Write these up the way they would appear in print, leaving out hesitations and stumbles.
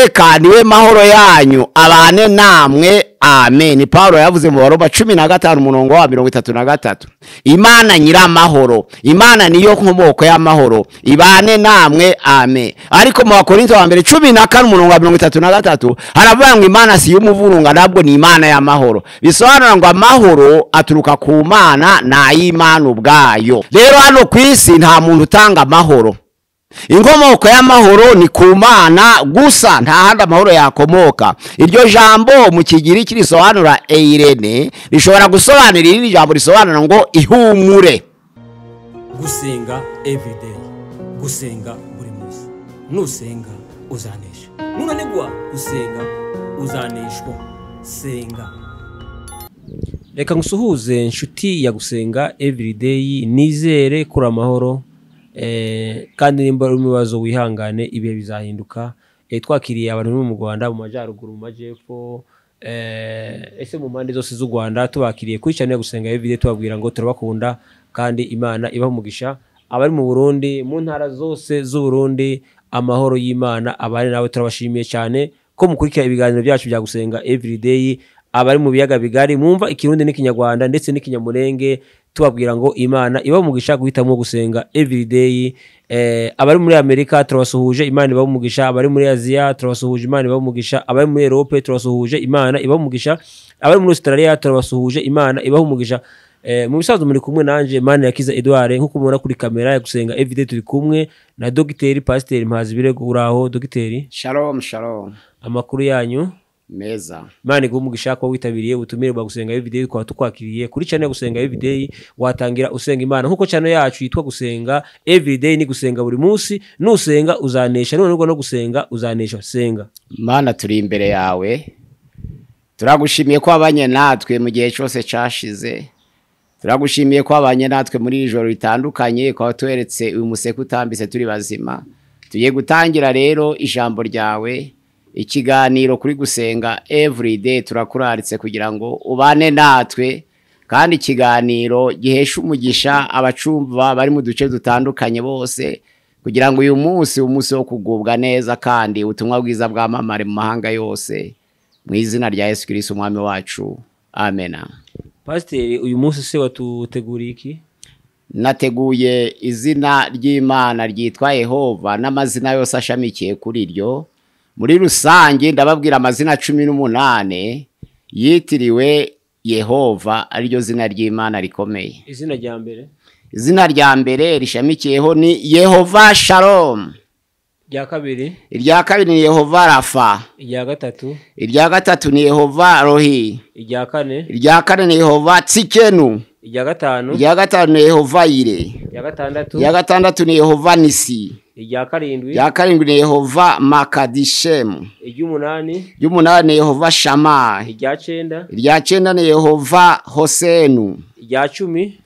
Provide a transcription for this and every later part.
Uwiteka niwe mahoro yanyu abane namwe, amen. Paulo yavuze mu Baroma 15 umurongo wa 33. Imana nyiramahoro, Imana niyo nkomoko y'amahoro, ibane namwe, amen. Ariko mu Bakorinto wa mbere 14 umurongo wa 33 haravuga ngo Imana si y'umuvurunga, nabwo ni Imana y'amahoro. Bisobanura ngo amahoro aturuka ku Mana na Imana ubwayo. Rero hano ku isi nta muntu utanga amahoro. Inkomoko y'amahoro ni ku Mana gusa, nta handi amahoro yakomoka. Iryo jambo mu Kigiriki risobanura eirene, rishobora gusobanura irindi jambo risobanura ngo ihumure. Gusenga everyday, gusenga buri munsi. Nusenga uzanesha, nunanigwa gusenga uzaneshwa. Senga. Reka ngusuhuze inshuti ya Gusenga everyday, nizere kuri amahoro. Kandi nimba uri mu bibazo wihangane, ibihe bizahinduka. Twakiriye abantu mu Rwanda, mu majyaruguru, mu majyepfo, ese mu mpande zose z'u Rwanda, tubakiriye kuri channel ya Gusenga everyday, tubabwira ngo turabakunda kandi Imana ibaha umugisha. Abari mu Burundi, mu ntara zose z'u Burundi, amahoro y'Imana abari nawe. Turabashimiye cyane ko mukurikira ibiganiro byacu bya Gusenga everyday. Abari mu biyaga bigari mwumva Ikirundi n'Ikinyarwanda ndetse n'Ikinyamurenge, tubabwira ngo Imana iba umugisha guhitamo Gusenga everyday. Abari muri Amerika turabasuhuje, Imana iba umugisha. Abari muri Aziya turabasuhuje, Imana iba umugisha. Abari muri Europe turabasuhuje, Imana iba umugisha. Abari muri Australia turabasuhuje, Imana iba umugisha. Mu bisanzwe muri kumwe nanje Manirakiza Edouard, nkuko mubona kuri kamera ya Gusenga everyday turi kumwe na Dogiteri Pasiteri Mpazibirego. Uraho Dogiteri? Shalom, shalom. Amakuru yanyu? Meza. Imana iguhe umugisha kuba witabiriye ubutumire bwa Gusenga everyday, tukaba tukwakiriye kuri channel ya Gusenga everyday. Watangira usenga Imana nkuko channel yacu yitwa Gusenga everyday, ni gusenga buri munsi. Nusenga uzanesha, none no gusenga uzanesha. Senga. Mana, turi imbere yawe, turagushimiye ko wabanye natwe mu gihe cyose cyashize. Turagushimiye ko wabanye natwe muri ijoro ritandukanye, ko watuweretse uyu museke utambitse turi bazima. Tugiye gutangira rero ijambo ryawe, ikiganiro kuri Gusenga everyday. Turakuraritse kugira ngo ubane natwe, kandi ikiganiro gihesha umugisha abacumva bari mu duce dutandukanye bose, kugira ngo uyu munsi umunsi wo kugubwa neza, kandi ubutumwa bwiza bwamamare mu mahanga yose, mu izina rya Yesu Kristo umwami wacu, amena. Pasiteri, uyu munsi se watuteguriye iki? Nateguye izina ry'Imana ryitwa Yehova n'amazina yose ashamikiye kuri ryo. Muri rusange ndababwira amazina 18 yitiriwe Yehova, ariryo zina ry'Imana rikomeye. Izina rya mbere? Izina rya mbere rishamikiyeho ni Yehova Shalom. Irya kabiri? Irya kabiri ni Yehova Rafa. Irya gatatu? Irya gatatu ni Yehova Rohi. Irya kane? Irya kane ni Yehova Tsikenu. Irya gatanu? Irya gatanu ni Yehova Yire. Irya gatandatu? Irya gatandatu ni Yehova Nisi. Irya karindwi? Irya karindwi ni Yehova Makadishemu. Iry'umunani? Iry'umunani ni Yehova Shama. Irya cyenda? Irya cyenda ni Yehova Hosenu. Irya cumi?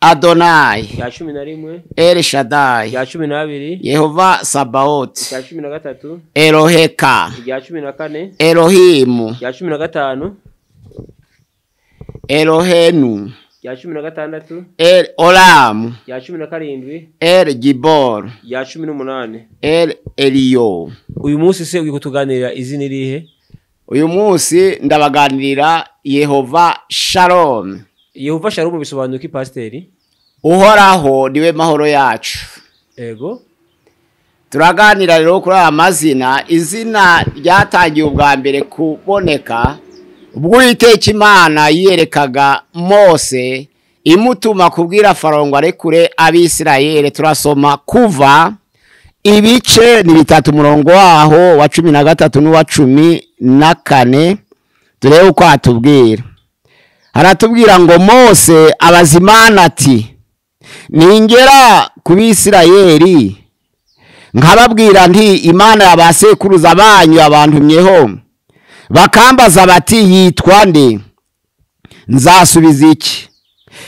Adonai. Irya 11? El Shaddai. Irya 12? Yehova Sabaoth. Irya 13? Eloheka. Irya 14? Elohimu. Irya 15? Elohenu. Irya 16? El Olam. Irya 17? El Gibor. Irya 18? El Eliyo. Uyu munsi se ugiye kutuganirira izina irihe? Uyu munsi ndabaganirira Yehova Shalom. Yehova Shalom bisobanuye iki, Pasiteri? Uhoraho niwe mahoro yacu. Ego. Turaganira rero kuri aya mazina. Izina ryatangiye ubwa mbere kuboneka ubwo Uwiteka Imana yerekaga Mose, imutuma kubwira Farawo ngo arekure Abisirayeli. Turasoma Kuva ibice ni 3 umurongo waho wa 13 n'uwa 14, turebe uko atubwira. Haratubwira ngo Mose abaza Imana ati: ningera ku Bisirayeli nkababwira nti Imana y'abasekuruza banyu yabantumyeho, bakambaza bati yitwa nde, nzasubiza iki?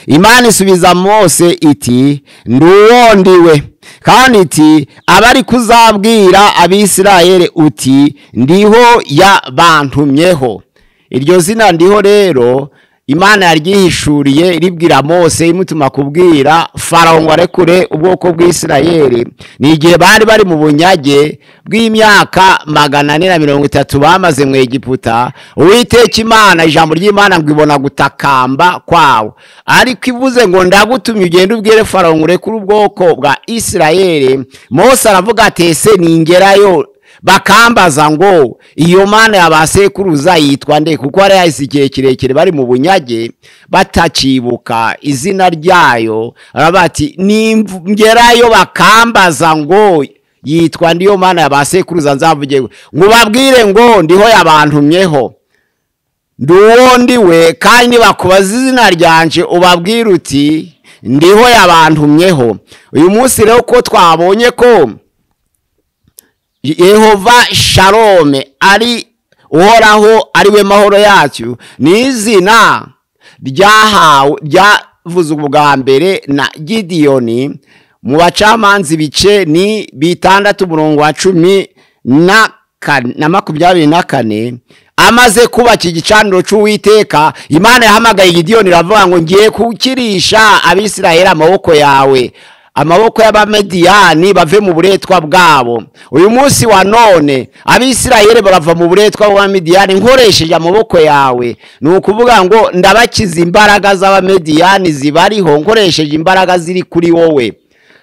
Imana isubiza Mose iti: ndi uwo ndiwe. Kandi iti: abari kuzabwira Abisirayeli uti ndiho yabantumyeho. Iryo zina ndiho rero Imana yaryihishuriye ribwira Mose, imutuma kubwira Farawo ngo arekure ubwoko bw'Isirayeli. Ni igihe bari bari mu bunyage bw'imyaka 430 bamaze mu Egiputa. Uwiteka Imana, ijambo ry'Imana ngo ibona gutakamba kwawo, ariko ivuze ngo ndagutumye ugende ubwire Farawo ngo urekure ubwoko bwa Isirayeli. Mose aravuga ati ese ningerayo bakambaza ngo iyo mana y'abasekuruza yitwa nde? Kuko hari hahise igihe kirekire bari mu bunyage batacibuka izina ryayo. Aravuga ati ningerayo bakambaza ngo yitwa ndiyo mana y'abasekuruza, nzavuge ngo babwire ngo ndiho yabantumyeho, nduwo ndiwe, kandi bakubaza izina ryanje ubabwire uti ndiho yabantumyeho. Uyu munsi rero ko twabonye ko Yehova Shalome ari uhoraho, ari we mahoro yacu, ni izina ryahawe ryavuzwe ubwa mbere na Gidiyoni mu bacamanza ibice ni 6 umurongo wa 10 na 24. Amaze kubaka igicaniro cy'Uwiteka, Imana yahamagaye Gidiyoni iravuga ngo ngiye kukirisha Abisirayeli amaboko yawe, amaboko y'Abamediyani bave mu buretwa bwabo. Uyu munsi wa none Abisirayeli barava mu buretwa bw'Abamediyani nkoresheje amaboko yawe. Ni ukuvuga ngo ndabakiza imbaraga z'Abamediyani zibariho nkoresheje imbaraga ziri kuri wowe.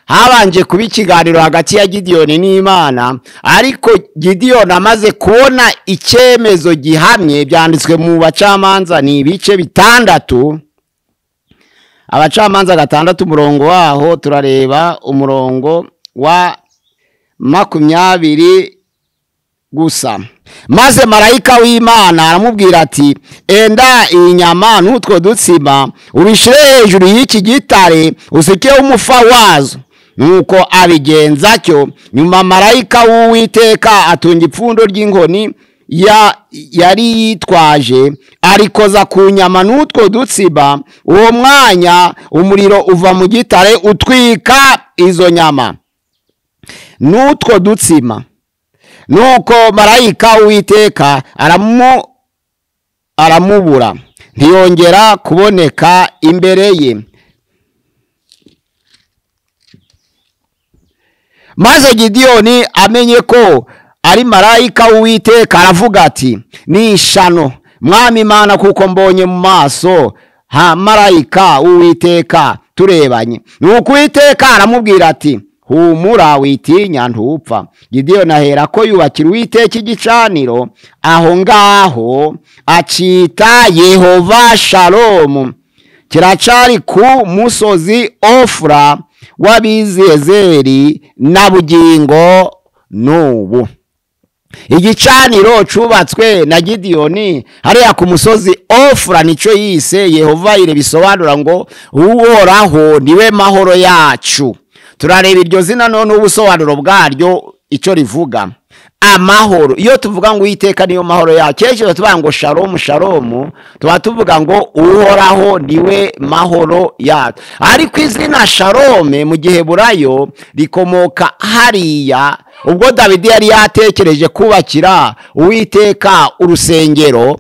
Habanje kuba ikiganiro hagati ya Gidiyoni n'Imana, ariko Gidiyoni amaze kubona icyemezo gihamye, byanditswe mu bacamanza ni ibice 6, abacamanza 6 umurongo waho turareba umurongo wa 20 gusa. Maze marayika w'Imana aramubwira ati enda inyama n'utwo dutsima ubishire hejuru y'iki gitare usikeho umufa wazo. Nuko abigenza cyo. Nyuma marayika w'Uwiteka atunga ipfundo ry'inkoni yari yitwaje, arikoza ku nyama n'utwo dutsiba. Uwo mwanya umuriro uva mu gitare utwika izo nyama n'utwo dutsima. Nuko marayika w'Uwiteka aramubura, ntiyongera kuboneka imbere ye. Maze Gidiyoni amenye ko ari marayika w'Uwiteka aravuga ati ni ishano Mwami Imana, kuko mbonye mu maso ha marayika w'Uwiteka turebanye. Nuko Uwiteka aramubwira ati humura witinya ntupfa. Gidiyoni ahera ko yubakira Uwiteka igicaniro aho ngaho, acita Yehova Shalom. Kiracari ku musozi Ofura w'Abizezeri na bugingo n'ubu. Igicaniro cubatswe na Gidiyoni hariya ku musozi Ofura nico yise Yehova ire, bisobanura ngo uhoraho niwe mahoro yacu. Turareba iryo zina none ubusobanuro bwaryo icyo rivuga. Amahoro, iyo tuvuga ngo Uwiteka niyo mahoro yacu, kenshi tuvuga ngo shalom shalom, tuba tuvuga ngo uhoraho niwe mahoro yacu. Ariko izina shalom mu Giheburayo rikomoka hariya ubwo Dawidi yari yatekereje kubakira Uwiteka urusengero,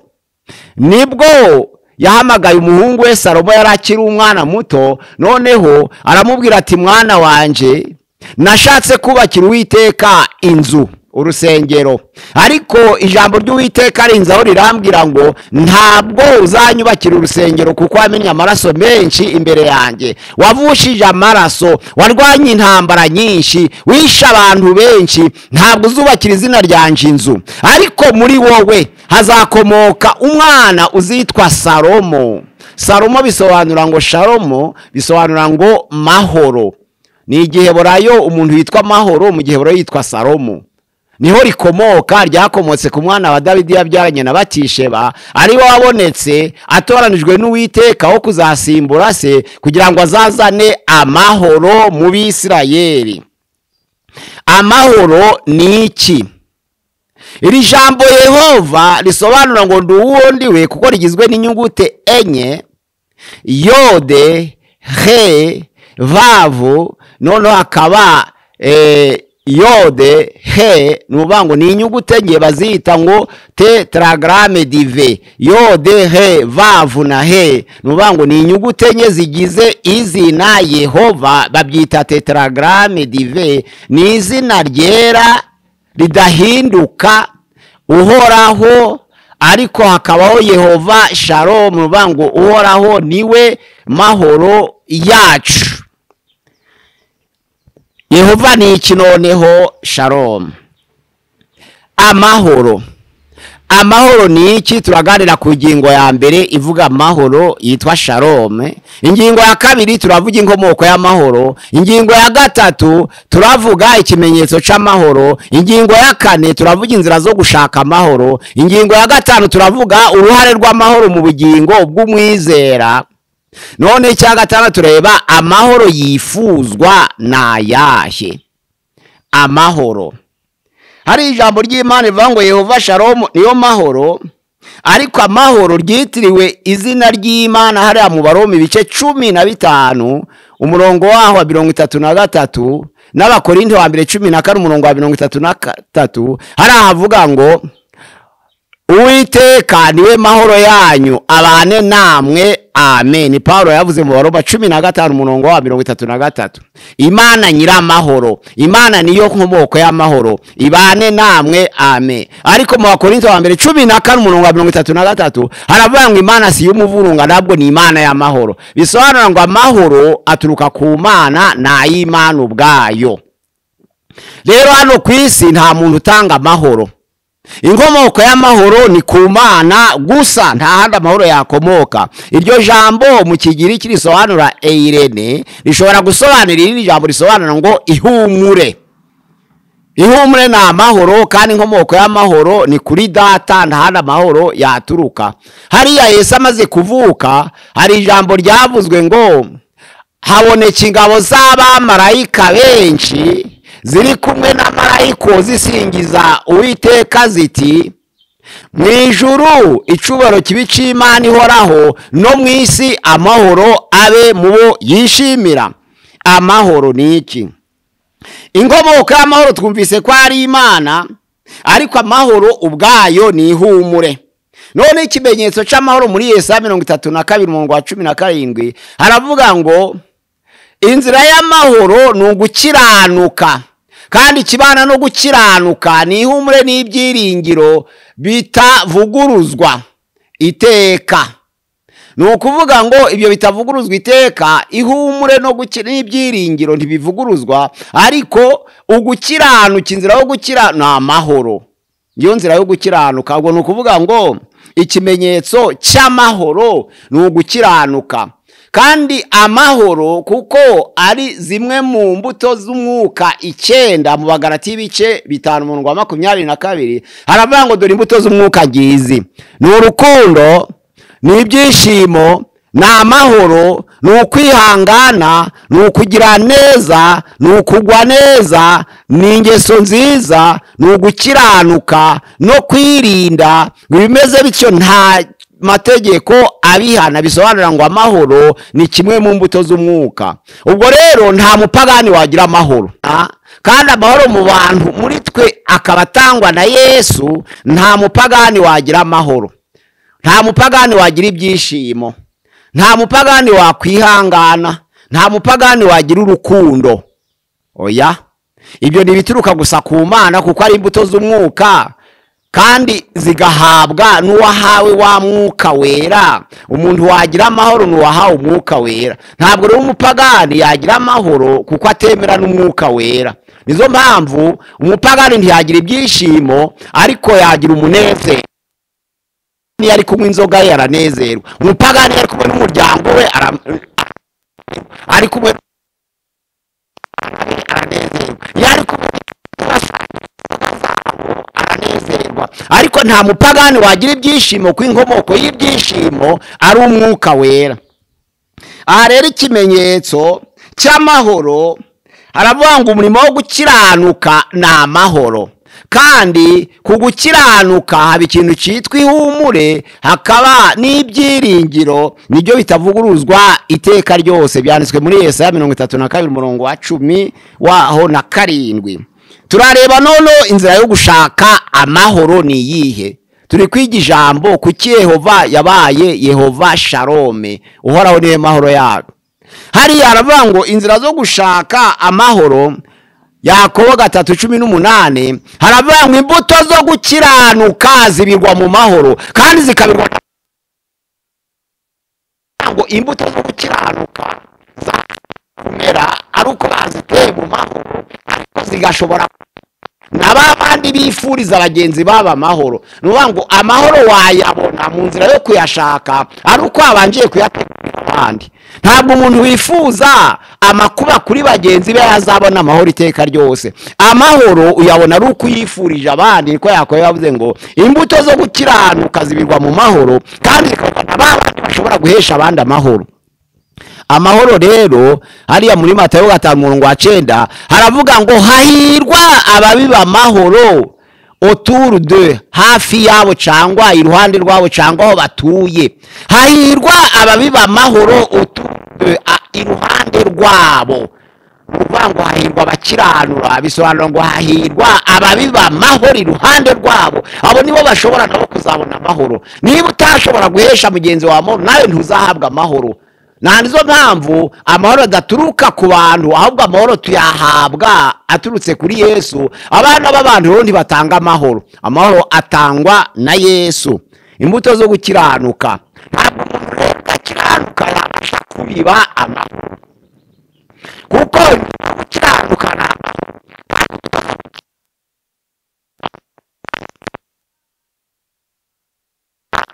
nibwo yahamagaye umuhungu we Salomo yari akiri umwana muto. Noneho aramubwira ati mwana wanje, nashatse kubakira Uwiteka inzu urusengero, ariko ijambo ry'Uwiteka rinzaho rirambwira ngo ntabwo uzanyubakira urusengero kuko wamenye amaraso menshi imbere yanjye, wavushije amaraso, warwanye intambara nyinshi, wishe abantu benshi, ntabwo uzubakira izina ryanje inzu. Ariko muri wowe hazakomoka umwana uzitwa Salomo. Salomo bisobanura ngo Shalomo, bisobanura ngo mahoro. Ni Igiheburayo umuntu witwa mahoro, mu Giheburayo yitwa Salomo. Niho rikomoka, ryakomotse ku mwana wa Dawidi yabyaranye na Batisheba, ari we wabonetse atoranijwe n'Uwiteka wo kuzasimbura se kugira ngo azazane amahoro mu Bisirayeli. Amahoro ni iki? Iri jambo Yehova risobanura ngo nduwo ndiwe, kuko rigizwe n'inyugute enye: yode, he, vavu, noneho akaba Yode he, ni ukuvuga ngo ni inyuguti enye bazita ngo tetragramme dive. Yode he vavu na he, ni ukuvuga ngo ni inyuguti enye zigize izina Yehova, babyita tetragramme dive. Ni izina ryera ridahinduka uhoraho, ariko hakabaho Yehova Shalom, ni ukuvuga ngo uhoraho niwe mahoro yacu. Yehova ni iki noneho? Shalom, amahoro. Amahoro ni iki? Turaganira ku ngingo ya mbere ivuga amahoro yitwa Shalom. Ingingo ya kabiri turavuga inkomoko y'amahoro. Ingingo ya gatatu turavuga ikimenyetso c'amahoro. Ingingo ya kane turavuga inzira zo gushaka amahoro. Ingingo ya gatanu turavuga uruhare rw'amahoro mu bugingo bw'umwizera. None icya gatanu tureba amahoro yifuzwa nayahe. Amahoro, hari ijambo ry'Imana rivuga ngo Yehova Shalom niyo mahoro, ariko amahoro ryitiriwe izina ry'Imana hariya mu Baroma ibice 15 umurongo waho wa 33 n'Abakorinto wa mbere 14 umurongo wa 33, hari ahavuga ngo Uwiteka niwe mahoro yanyu abane namwe, amen. Paulo yavuze mu Baroma 15 umurongo wa 33, Imana nyiramahoro, Imana niyo nkomoko y'amahoro, ibane namwe, amen. Ariko mu Bakorinto wa mbere 14 umurongo wa 33 haravuga ngo Imana si y'umuvurunga, ntabwo ni Imana y'amahoro. Bisobanura ngo amahoro aturuka ku Mana na Imana ubwayo. Rero hano ku isi nta muntu utanga amahoro. Inkomoko y'amahoro ni ku Mana gusa, nta handi amahoro yakomoka. Iryo jambo mu Kigiriki risobanura eirene, rishobora gusobanura irindi jambo risobanura ngo ihumure. Ihumure ni amahoro, kandi inkomoko y'amahoro ni kuri Data, nta handi amahoro yaturuka. Hariya Yesu amaze kuvuka, hari ijambo ryavuzwe ngo haboneka ingabo z'abamarayika benshi ziri kumwe na marayika zisingiza Uwiteka ziti, mu ijuru icubaro kibi c'Imana ihoraho, no mu isi amahoro abe mu bo yishimira. Amahoro ni iki? Inkomoko y'amahoro twumvise ko ari Imana, ariko amahoro ubwayo ni ihumure. None ikimenyetso c'amahoro muri Yesaya 32 umurongo wa 17 haravuga ngo inzira y'amahoro ni ugukiranuka, kandi ikibana no gukiranuka ni ihumure n'ibyiringiro bitavuguruzwa iteka. Ni ukuvuga ngo ibyo bitavuguruzwa iteka, ihumure no n'ibyiringiro ntibivuguruzwa, ariko ugukiranuka, inzira yo gukira ni amahoro, niyo nzira yo gukiranuka. Ubwo ni ukuvuga ngo ikimenyetso cy'amahoro ni ugukiranuka. Kandi amahoro kuko ari zimwe mu mbuto z'umwuka 9 mu Bagalati ibice 5 umurongo wa 22 haravuga ngo dore imbuto z'umwuka ngizi: ni urukundo, ni ibyishimo, ni amahoro, ni ukwihangana, ni ukugira neza, ni ukugwa neza, ni ingeso nziza, ni ugukiranuka no kwirinda. Bimeze bityo nta mategeko abihana. Bisobanura ngo amahoro ni kimwe mu mbuto z'umwuka. Ubwo rero nta mupagani wagira amahoro, kandi amahoro mu bantu muri twe akaba atangwa na Yesu. Nta mupagani wagira amahoro, nta mupagani wagira ibyishimo, nta mupagani wakwihangana, nta mupagani wagira urukundo. Oya, ibyo ni ibituruka gusa ku Mana, kuko ari imbuto z'umwuka kandi zigahabwa n'uwahawe wa mwuka wera. Umuntu wagira amahoro n'uwahawe umwuka wera. Ntabwo rero umupagani yagira amahoro kuko atemera n'umwuka wera. Nizo mpamvu umupagani ntiyagira ibyishimo, ariko yagira umunezero. Niyo ari kunywa inzoga ye aranezerwa. Umupagani ari kumwe n'umuryango we ari kumwe aranezerwa. Iyo ari kumwe aranezerwa. Ariko nta mupagani wagira ibyishimo ku inkomoko y'ibyishimo ari umwuka wera. Aha rero ikimenyetso cy'amahoro haravuga ngo umurimo wo gukiranuka ni amahoro. Kandi ku gukiranuka haba ikintu cyitwa ihumure, hakaba n'ibyiringiro, nibyo bitavuguruzwa iteka ryose. Byanditswe muri Yesaya 32 umurongo wa 10 waho na 7. Turareba none inzira yo gushaka amahoro ni iyihe. Turi kwiga ijambo kuki Yehova yabaye Yehova Shalome, uhoraho niwe mahoro yacu. Hariya haravuga ngo inzira zo gushaka amahoro, Yakobo 3:18, haravuga ngo imbuto zo gukiranuka zibirwa mu mahoro kandi zikabirwa, ngo imbuto zo gukiranuka zakumera ari uko baziteye mu mahoro, ariko zigashobora na babandi bifuriza bagenzi baba amahoro. Ni ukuvuga ngo amahoro wayabona mu nzira yo kuyashaka ari uko wabangiye kuyategurira abandi. Ntabwo umuntu wifuza amakuba kuri bagenzi be yazabona amahoro iteka ryose. Amahoro uyabona ari uko uyifurije abandi. Niko Yakobo yavuze ngo imbuto zo gukiranuka zibirwa mu mahoro kandi zikabona na babandi bashobora guhesha abandi amahoro. Amahoro rero hariya muri Matayo 5:9 haravuga ngo hahirwa ababiba amahoro autour de, hafi yabo cyangwa iruhande rwabo cyangwa aho batuye. Hahirwa ababiba amahoro autour de, iruhande rwabo. Uvuga ngo hahirwa abakiranura, bisobanura ngo hahirwa ababiba amahoro iruhande rwabo. Abo nibo bashobora nabo kuzabona amahoro. Niba utashobora guhesha mugenzi wawe amahoro, nawe ntuzahabwa amahoro. Na nizo mpamvu amahoro adaturuka ku bantu, ahubwo amahoro tuyahabwa aturutse kuri Yesu. Abana b'abantu rero ntibatanga amahoro, amahoro atangwa na Yesu. Imbuto zo gukiranuka, ntabwo umuntu rero udakiranuka yabasha kubiba amahoro, kuko gukiranuka ni amahoro.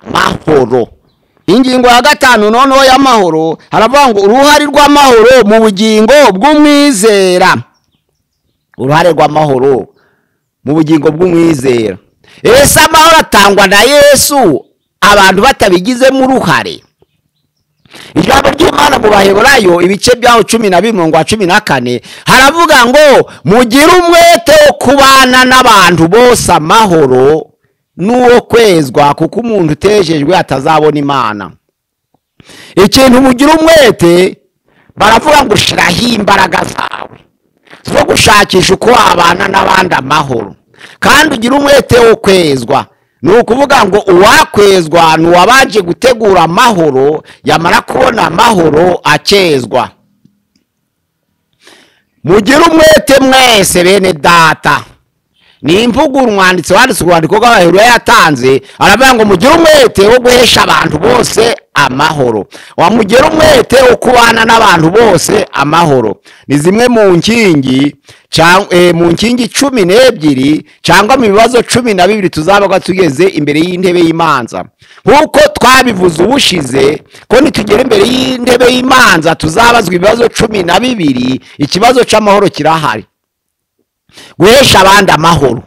Amahoro. Ingingo ya 5 noneho y'amahoro, haravuga ngo uruhare rw'amahoro mu bugingo bw'umwizera. Uruhare rw'amahoro mu bugingo bw'umwizera. Ese amahoro atangwa na Yesu abantu batabigizemo uruhare? Ijambo ry'Imana mu Baheburayo ibice byaho 12:14 haravuga ngo mugire umwete wo kubana n'abantu bose amahoro n'uwo kwezwa, kuko umuntu utejejwe atazabona Imana. Ikintu mugira umwete, baravuga ngo shiraho imbaraga zawe zo gushakisha uko wabana n'abandi amahoro, kandi ugira umwete wo kwezwa. Ni ukuvuga ngo uwakwezwa ni uwabanje gutegura amahoro, yamara kubona amahoro akezwa. Mugire umwete mwese bene data. Ni imvugo umwanditsi wanditse urwandiko rw'Abaheburayo yatanze, aravuga ngo mugire umwete wo guhesha abantu bose amahoro, wamugire umwete wo kubana n'abantu bose amahoro. Ni zimwe mu nkingi mu nkingi 12 cyangwa mu bibazo 12 tuzabaga tugeze imbere y'intebe y'imanza. Nkuko twabivuze ubushize ko nitugera imbere y'intebe y'imanza tuzabazwa ibibazo 12, ikibazo c'amahoro kirahari. Guhesha abandi amahoro,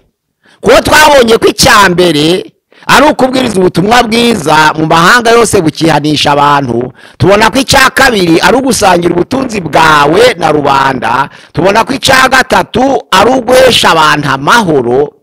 kuko twabonye ko icyambere ari ukubwiriza ubutumwa bwiza mu mahanga yose bukihanisha abantu. Tubona ko icya kabiri ari ugusangira ubutunzi bwawe na rubanda. Tubona ko icya gatatu ari uguhesha abantu amahoro.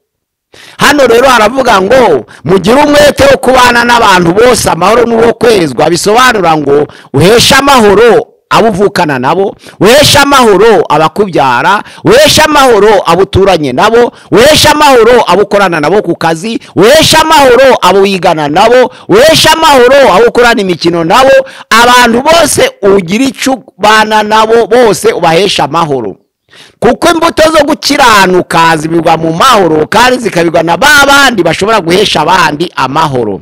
Hano rero haravuga ngo mugire umwete wo kubana n'abantu bose amahoro n'uwo kwezwa, bisobanura ngo uhesha amahoro abo uvukana nabo, uhesha amahoro abakubyara, uhesha amahoro abo uturanye nabo, uhesha amahoro abo ukorana nabo ku kazi, uhesha amahoro abo wigana nabo, uhesha amahoro abo ukorana imikino nabo. Abantu bose ugira icyo ubana nabo bose ubahesha amahoro, kuko imbuto zo gukiranuka zibigwa mu mahoro kandi zikabigwa na babandi bashobora guhesha abandi amahoro.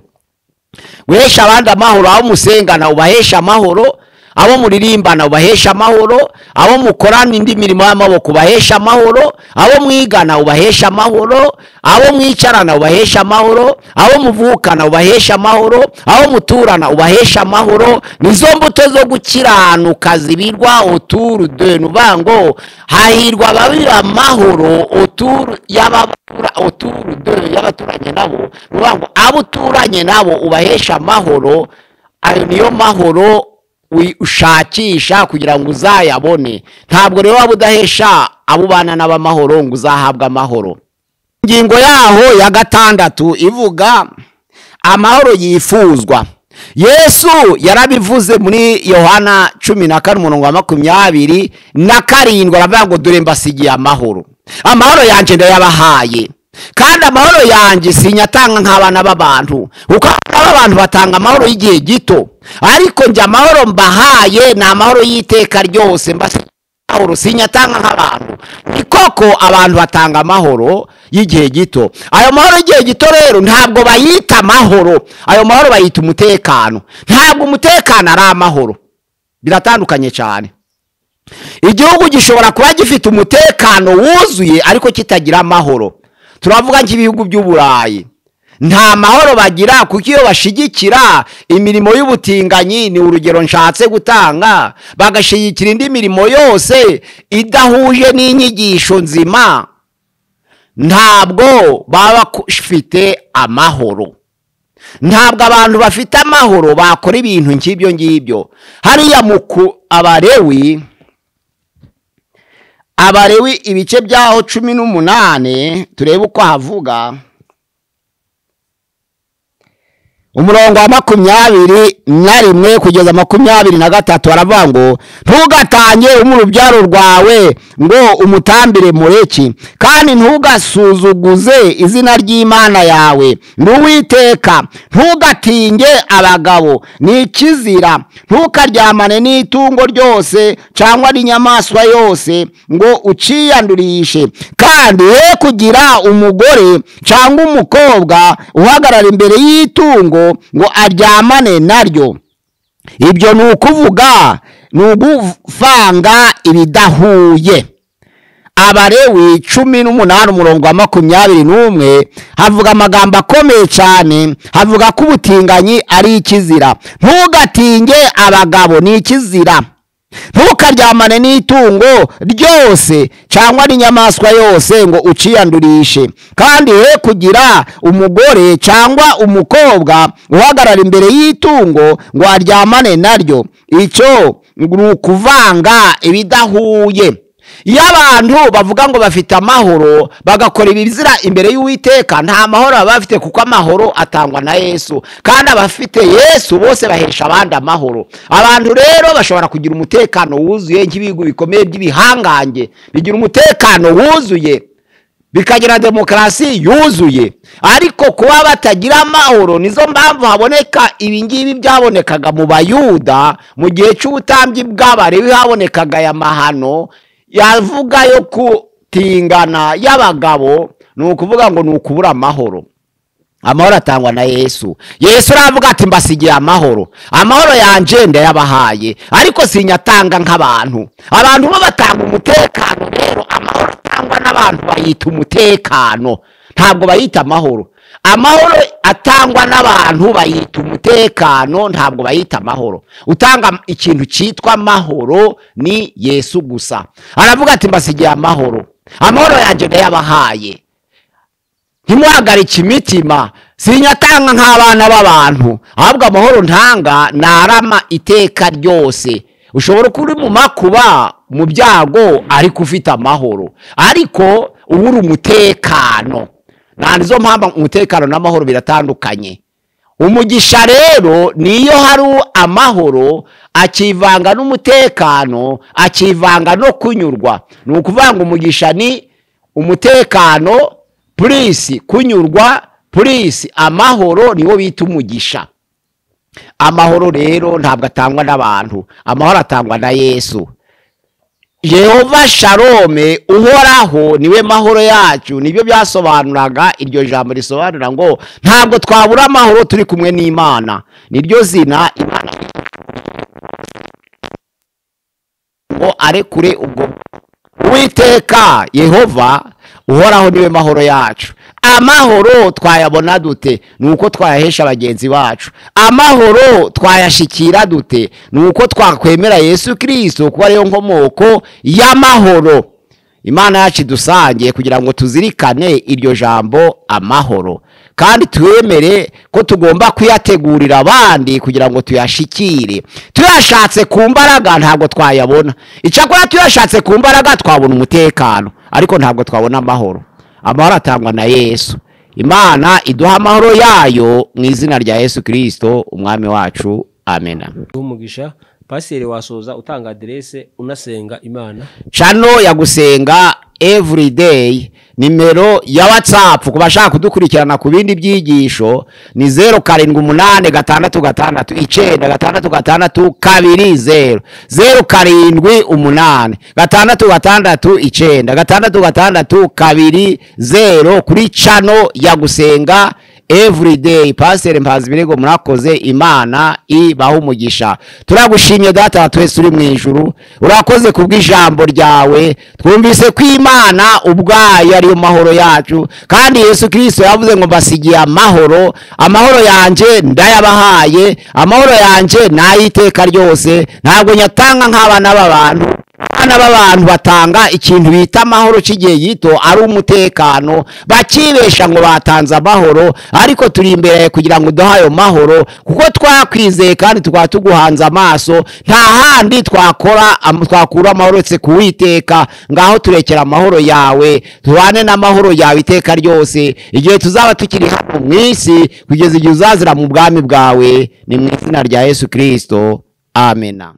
Guhesha abandi amahoro, aho musengana ubahesha amahoro, abo muririmbana ubahesha amahoro, abo mukorana indi mirimo y'amaboko ubahesha amahoro, abo mwigana ubahesha amahoro, abo mwicarana ubahesha amahoro, abo muvukana ubahesha amahoro, abo muturana ubahesha amahoro. Nizo mbuto zo gukiranuka zibirwa autour de, nubango hahirwa ababira amahoro autour y'abatura, autour de y'abaturanye nabo, nubango abo uturanye nabo ubahesha amahoro. Ayo niyo mahoro ushakisha kugira ngo uzayabone. Ntabwo rero waba udahesha abo ubana n'abamahoro ngo uzahabwe amahoro. Ingingo yaho ya 6 ivuga amahoro yifuzwa. Yesu yarabivuze muri Yohana 14:27, aravuga ngo dore mbasigiye amahoro. Amahoro yanjye ndayabahaye, kandi amahoro yanjye sinyatanga nk'abana b'abantu, kuko abantu batanga amahoro y'igihe gito, ariko njye amahoro mbahaye ni amahoro y'iteka ryose, amahoro sinyatanga nk'abantu. Ni koko abantu batanga amahoro y'igihe gito. Ayo mahoro y'igihe gito rero ntabwo bayita amahoro, ayo mahoro bayita umutekano. Ntabwo umutekano ari amahoro, biratandukanye cyane. Igihugu gishobora kuba gifite umutekano wuzuye ariko kitagira amahoro. Turavuga nk'ibihugu by'Uburayi nta mahoro bagira, kuko iyo bashigikira imirimo y'ubutinganyi, ni urugero nshatse gutanga, bagashigikira indi mirimo yose idahuje n'inyigisho nzima, ntabwo baba bafite amahoro. Ntabwo abantu bafite amahoro bakora ibintu nk'ibyo ngibyo. Hariya mu Abalewi ibice byaho 18, turebe uko havuga. Umurongo wa 21 kugeza 23 aravuga ngo ntugatange urubyaro rwawe ngo umutambire Moleki, kandi ntugasuzuguze izina ry'Imana yawe. N'Uwiteka. Ntugatinge abagabo, ni ikizira. Ntukaryamane n'itungo ryose cyangwa n'inyamaswa yose ngo uciyandurishe, kandi he kugira umugore cyangwa umukobwa uhagarara imbere y'itungo ngo aryamane naryo. Ibyo ni ukuvuga ni uguvanga ibidahuye. Abalewi 18 umurongo wa 21 havuga amagambo akomeye cyane, havuga ko ubutinganyi ari ikizira. Ntugatinge abagabo, ni ikizira. Ntukaryamane n'itungo ryose cyangwa n'inyamaswa yose ngo uciyandurishe, kandi he kugira umugore cyangwa umukobwa uhagarara imbere y'itungo ngo aryamane naryo. Icyo ni ukuvanga ibidahuye. Iyo abantu bavuga ngo bafite amahoro bagakora ibizira imbere y'Uwiteka, nta mahoro baba bafite, kuko amahoro atangwa na Yesu, kandi abafite Yesu bose bahesha abandi amahoro. Abantu rero bashobora kugira umutekano wuzuye nk'ibihugu bikomeye by'ibihangange bigira umutekano wuzuye, bikagira demokarasi yuzuye, ariko kuba batagira amahoro, nizo mpamvu haboneka ibingibi byabonekaga mu Bayuda mu gihe cy'ubutambyi bw'Abalewi. Habonekaga aya mahano yavuga yo kutingana y'abagabo, ni ukuvuga ngo ni ukubura amahoro. Amahoro atangwa na Yesu. Yesu aravuga ati mbasigiye amahoro, amahoro yanje ndayabahaye, ariko sinyatanga nk'abantu. Abantu bo batanga umutekano, rero amahoro atangwa n'abantu bayita umutekano, ntabwo bayita amahoro. Amahoro atangwa n'abantu bayita umutekano, ntabwo bayita amahoro. Utanga ikintu cyitwa amahoro ni Yesu gusa. Aravuga ati mbasigiye amahoro, amahoro yanjye ndayabahaye, ntimuhagarike imitima, sinyatanga nk'abana b'abantu, ahubwo amahoro ntanga narama iteka ryose. Ushobora kuba uri mu makuba, mu byago, ariko ufite amahoro, ariko ubura umutekano. Nizo mpamvu umutekano n'amahoro biratandukanye. Umugisha rero niyo hari amahoro akivanga n'umutekano, akivanga no kunyurwa. Ni ukuvuga ngo umugisha ni umutekano plus kunyurwa plus amahoro, niwo bita umugisha. Amahoro rero ntabwo atangwa n'abantu, amahoro atangwa na Yesu. Yehova Shalome, uhoraho niwe mahoro yacu. Nibyo byasobanuraga iryo jambo risobanura ngo ntabwo twabura amahoro turi kumwe n'Imana. Niryo zina Imana ngo arekure ubwo. Uwiteka Yehova uhoraho niwe mahoro yacu. Amahoro twayabona dute? Nuko twayahesha bagenzi bacu. Amahoro twayashikira dute? Nuko twakwemera Yesu Kristo kuba ariyo nkomoko y'amahoro. Imana yacu dusangiye kugira ngo tuzirikane iryo jambo amahoro, kandi twemere ko tugomba kuyategurira abandi kugira ngo tuyashikire. Tuyashatse ku mbaraga ntabwo twayabona. Icyakora tuyashatse ku mbaraga twabona umutekano, ariko ntabwo twabona amahoro. Amahoro atangwa na Yesu. Imana iduha amahoro yayo mu izina rya Yesu Kristo umwami wacu. Amen. Umugisha. Pasiteri, wasoza utanga aderese, unasenga Imana. Channel ya Gusenga Everyday, nimero ya WhatsApp ku bashaka kudukurikirana ku bindi byigisho ni 078 6 6 9 6 2 0 078 6 6 9 6 2 0 kuri channel ya Gusenga Everyday. Pastor Mpazibirego, murakoze, Imana ibaha umugisha. Turagushimye Data wa twese uri mu ijuru, urakoze kubw'ijambo ryawe. Twumvise ko Imana ubwayo ariyo mahoro yacu, kandi Yesu Kristo yavuze ngo mbasigiye amahoro, amahoro yanje ndayabahaye, amahoro yanje nayiteka ryose, ntabwo nyatanga nk'abana b'abantu. Abana b'abantu batanga ikintu bita amahoro cy'igihe gito ari umutekano, bakibesha ngo batanze amahoro, ariko turi imbere kugira ngo uduhe ayo mahoro, kuko twakwizeye kandi tukaba tuguhanze amaso. Nta handi twakura amahoro uretse kuwiteka. Ngaho turekera amahoro yawe, tubane n'amahoro yawe iteka ryose, igihe tuzaba tukiri hano mu isi, kugeza igihe uzazira mu bwami bwawe. Ni mu izina rya Yesu Kristo, amena.